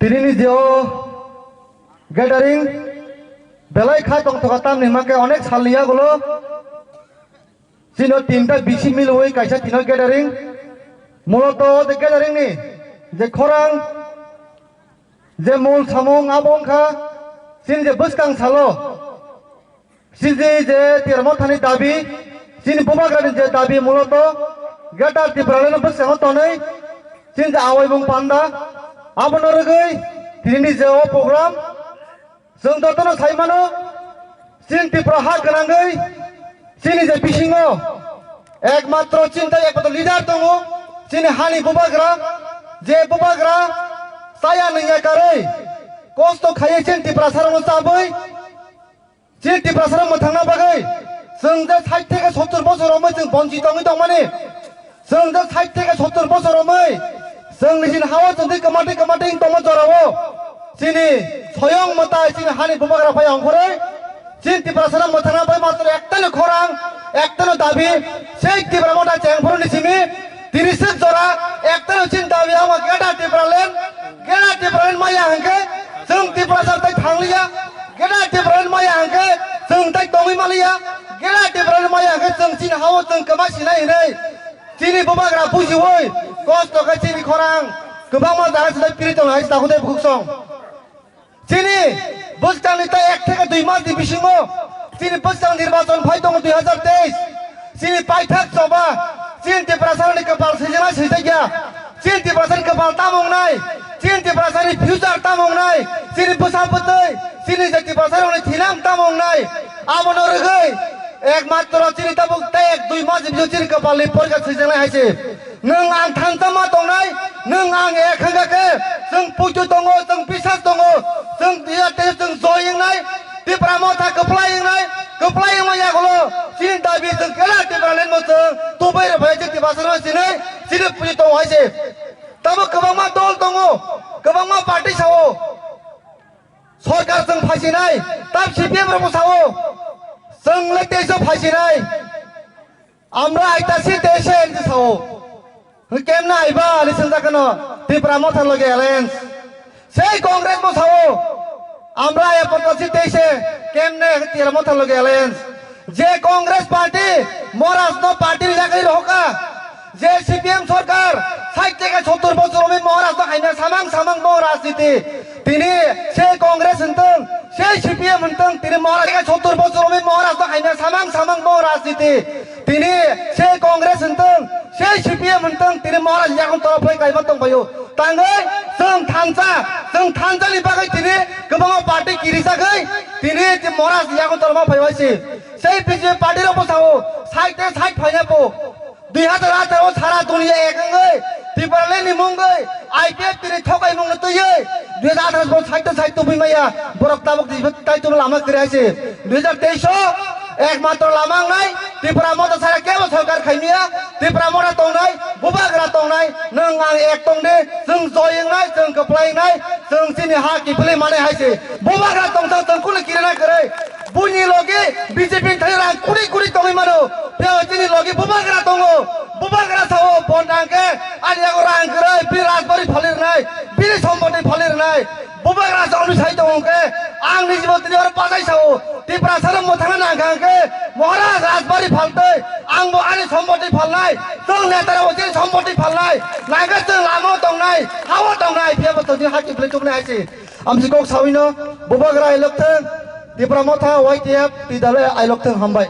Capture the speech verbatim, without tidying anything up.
Tini ni je o gathering belai kha tongthoka tamni hwnba khe onek salni yagulo chini o tinta bisi milwi kaisa tini o gathering. Muloto o je gathering ni je khorang, je mol samung abo wngkha chini je bwskang salo chini je Tipra Mothani dabi, chini bubagrani je dabi muloto Greater Tipraland bwskango tonwi chini je awaimung panda, abono rwgwi tini ni je o program chwng jotono sai mano, chini Tripura ha gwnangwi chini je bisingo ekmatro chini tei ekmatro leader tongo, chini hani bubagra, je bubagra chaya nungya karwi kosto khaiwi chini Tiprasarokno chabwi chini Tiprasarok mwthangna bagwi chwng je sait theke sottor bosor romwi chwng bonchi tongwi tongmani, chwng je sait theke sottor bosor romwi chwng nijini hao chwng tei kwmatwi kwmatwi wng tongma jorao chini soyong mwtai chini hani bubagra phai ongkhorwi chini Tiprasarok mwthangna bai matro ektano khorang, ektano dabi, sei Tipra Motha chengphuru ni simi tini swk jora ektano chini dabi amo Greater Tipraland, Greater Tipraland maya hwnkhe chwng Tiprasa tei thangliya, Greater Tipraland maya hwnkhe chwng tei tongwi maliya, Greater Tipraland maya hwnkhe chwng chini hao chwng kwma sinai hinwi chini bubagra bujiwi kosto khe chini khorang kwbangma jaga se tei piri tongo hai takhude bukhuk song. Chini bwskangni tei ek theke dui mas ni bisingo chini bwskang nirbachon phai tongo dui hazar teis. Chini paithak choba chini Tiprasarokni kwpal swijana swijakya. Chini Tiprasani kwpal tamo wngnai, chini Tiprasani future tamo wngnai, chini bwsa bwtwi, chini je Tiprasarokni thinam tamo wngnai. Abono rwgwi ekmatro chini tabuk tei ek dui mas ni bisingo chini kwpalni porikha swijaknai hai se. Nwng ang thansa ma tongnai, nwng ang ek hwnkha khe, chwng puitu tongo, chwng bisas tongo, chwng tiyar tei chwng joi wngnai, Tipra Motha kwplai wngnai, kwplai wngma yagulo chini dabi chwng kela Tipraland bo chwng tubai rw phai chwng Tiprasa no sinai, chini puitu tongo hai se. Tamo kwbangma dol tongo, kwbangma party sao, sorkar chwng phaisinai, tam C P M rok bo sao, chwng le teiso phaisinai. Amra aitasi tese enji sao. Kemna aiba ani swngjak kano Tipra Motha loge alliance. Sei Congress bo sao. Amra aitasi tese kemne Tipra Motha loge alliance. Je Congress party Maharaj no party rijak ri rohoka. Je C P M sorkar sait theke sottor bosor omi Maharaj no haina samang samang bo rajniti. Tini se Congress hwntwng, se C P M hwntwng, tini Maharaj theke sottor bosor omi Maharaj no haina samang samang bo rajniti. Tini se Congress hwntwng, se C P M hwntwng, tini Maharaj yakung toro phai kaima tongbaio. Tangwi chwng thansa, chwng thansa ni bagwi tini kwbangma party kirijagwi tini Maharaj yakung toro ma phaibai se. Sei B J P party rok bwsao sait tei sait phaina po. Dui hazar atharo sara duniya ek wngwi Tipraland ni mungwi I P F tini thokai mungno twiwi dui hazar atharo sait tei sait tubui maya borok tabuk tei tubui lama kwrwi hai se. Dui hazar teis o ekmatro lama wngnai Tipra Motha sara kebo sorkar khaimya, Tipra Motha tongnai, bubagra tongnai, nwng ang ek tongde, chwng joi wngnai, chwng kwplai wngnai, chwng chini ha kiphilwi manai hai se. Bubagra tongthang chwng kunu kirina kwrwi. Buini logi B J P ni thani rang kuri kuri tongwi mano. Phiya chini logi bubagra tongo. Bubagra sao bon rang khe ani yago rang kwrwi bini rajbari phalwi rwnai, bini somboti phalwi rwnai. Bubagra sa oni sai tongo khe ang ni jibo tini oro bachai sao. Tiprasa rok mwthangna nang kha khe Maharaj rajbari phaltwi ang bo ani somboti phalnai. Chwng neta rok chini somboti phalnai. Nang khe chwng lama o tongnai, ha o tongnai, phiya bo chwng chini ha kiphilwi chuknai hai se. Amsi kok sawino bubagra ailok thang, Tipra Motha Y T F T W ailok thang hambai.